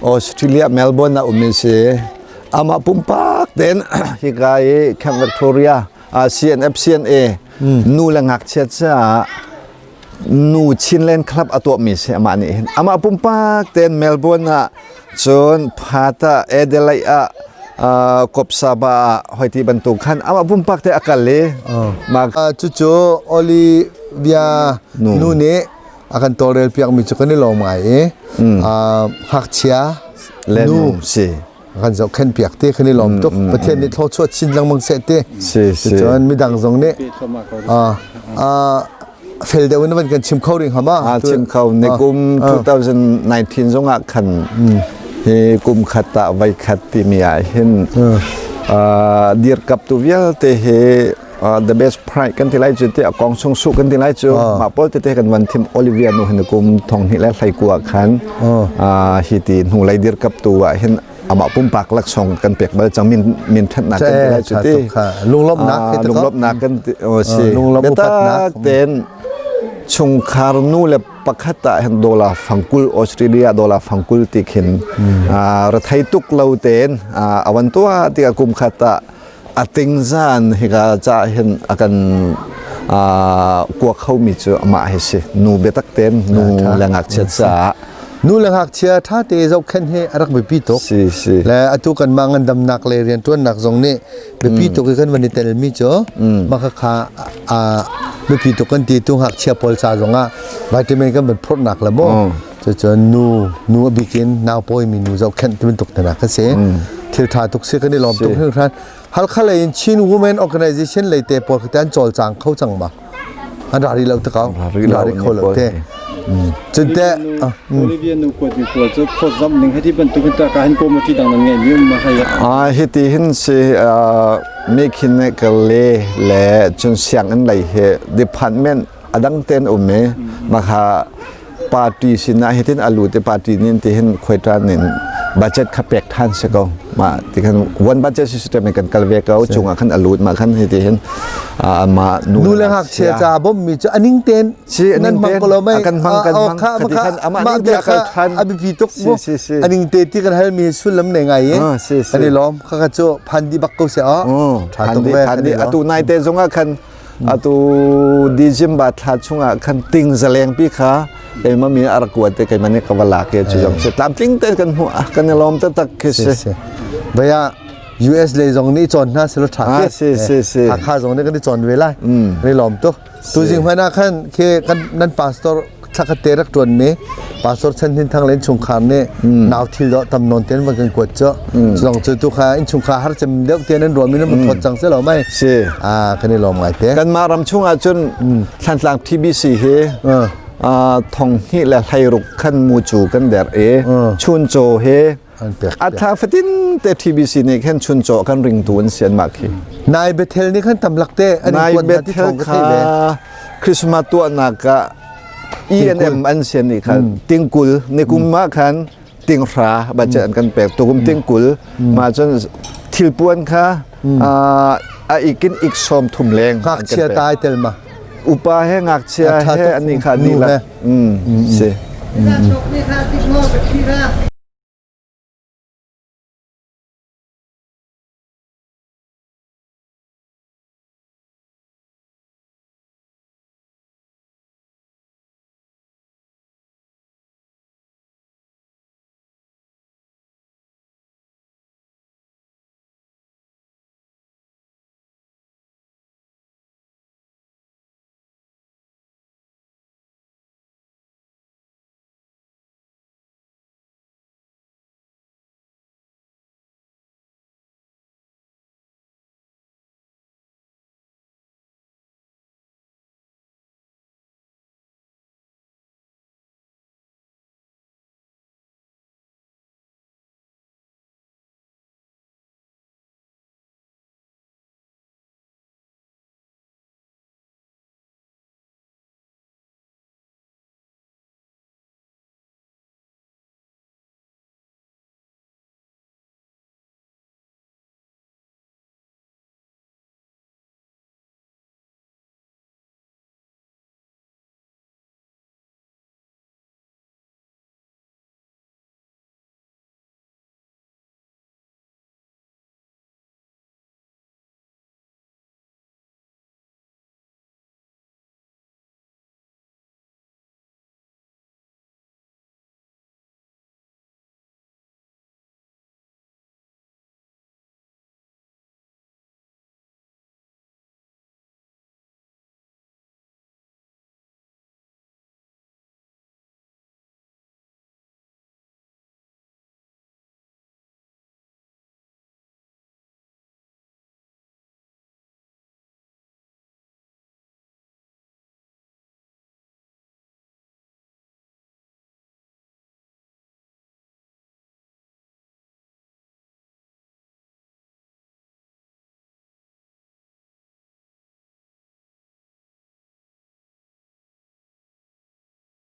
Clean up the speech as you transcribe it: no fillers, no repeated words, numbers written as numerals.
Australia Melbourne ah um si. Amah pumpak ten hika i Camp Victoria CNF CNA nu le ngakchia caah nu Chinland Club a tuahmi si amah nih hin. Amah pumpak ten Melbourne ah cun Perth ah Adelaide ah Kopsaba ah hoi ti bantuk khan amah pumpak te a kal i mah cucu Olivia nu nih a kan tawlrel piakmi cu kan i lawm ngai i ngakchia nu si kan zohkhenh piak te kan i lawm tuk Pathian nih thluachuah chin lengmang seh ti si si cun midang zong nih fel deuh in van kan chim kho ring hama a chim kho ni kum 2019 zong ah khan hi kum khat ah vai khat timi ah hin dirkap tu vialte hi the best pride kan ti lai cu ti a kong sung su kan ti lai cu mah pawl tete kan van thim Olivia nu hin kum thong hnih le hlei kua khan hi ti hnu lei dir kap tu ah hin amah pumpak laksawng kan pek bal cang min min thatnak kan ti lai cu ti lunglawmhnak lunglawmhnak kan ti si biatak ten chungkhar nu le pakhat ah hin dollar fangkul Australia dollar fangkul ti khin rathei tuk lo ten awan tua ti kum khat ah A tingzan hika ca hin a kan kua khomi cu amah hi si. Nu biatak tein nu le ngakchia caah. Nu le ngakchia ṭha te zohkhenh hi a rak biapi tuk. Si si. Le atu kan mah ngandamnak le rianṭuannak zong nih biapi tuk i kan van i telmi cu mah khakha biapi tuk kan ti tu ngakchia pawl ca zongah vitamin kan van phurhnak le mu. Cucun nu nu a bikin nau pawimi nu zohkhenh ti bantuk hna ka si. Thil ṭha tuk si kan i lawm tuk hringhran. Halkha lei in Chin Women Organization lei te pawl khi an cawlcang kho cang ma? An ra rih lo te ko. Ra rih kho lo te. Cun te Olivia nu kuat mi pawl cu phawtzamh ning hiti bantuk in ta ka hin committee dang nan ngei mi um ma hai Ah hiti hin si mi khin ne ka le le cun sianginn lei hi department adang ten um i makha party sinah hitin a lut i party nin ti hin khuaiṭan in budget kha pek than si ko ma ti khan one budget system in kan kal ve ko chungah khan a lut ma khan hi ti hin ma nu nu le ngakchia ca bom mi cu aning ten si nan aning hmang ten ko lo mei kan hmang kan hmang kha kha ti khan ama ma ning te bia kal kha than a biapi tuk si mu si si aning te ti kan hal mi sullam nei ngai i si si kan i lawm kha kha cu phan di bak ko se a tha phan tuk di ve phan kan di i lawm atu nai te zongah khan Atu December thla chungah khan ting zaleng pi kha keimah mi a rak kuat te keimah nih ka va lak i cu zong si tlamtling te kan hmuh ah kan i lawm taktak khi si. Si. Vaya US lei zong nih cawn hna selaw tha Ah, si si si. Hakha zong nih kan i cawn ve lai. Kan i lawm tuk. Tuzing hmanh ah khan khi kan nan pastor thlakhat te rak ṭuan mi pastor Chan Hnin Thang le innchungkhar nih nau thil dawh tam nawn ten van kan kuat cu zong cu tu kha innchungkhar har cem deuh te nan ruah mi nan thawt cang se lo mai si ah kan i lawm ngai te kanmah ram chung ah cun Thlantlang TBC hi thong hnih le hleiruk khan mucu kan der i chuncaw he a thla fatin te TBC nih khan chuncaw kan ringtu an sian mah khi Nai Bethel nih khan tam lak te an Nai kuat hna ti Bethel thong ka kha thei ve Christmas tuahnak ah E&M an sian nih khan tingkul nikum ah khan tinghra budget an kan pek tukum tingkul ma cun thilpuan kha a ikin ik sawm thum leng ngakchia tai tel ma upa he ngakchia he ani kha ni la si.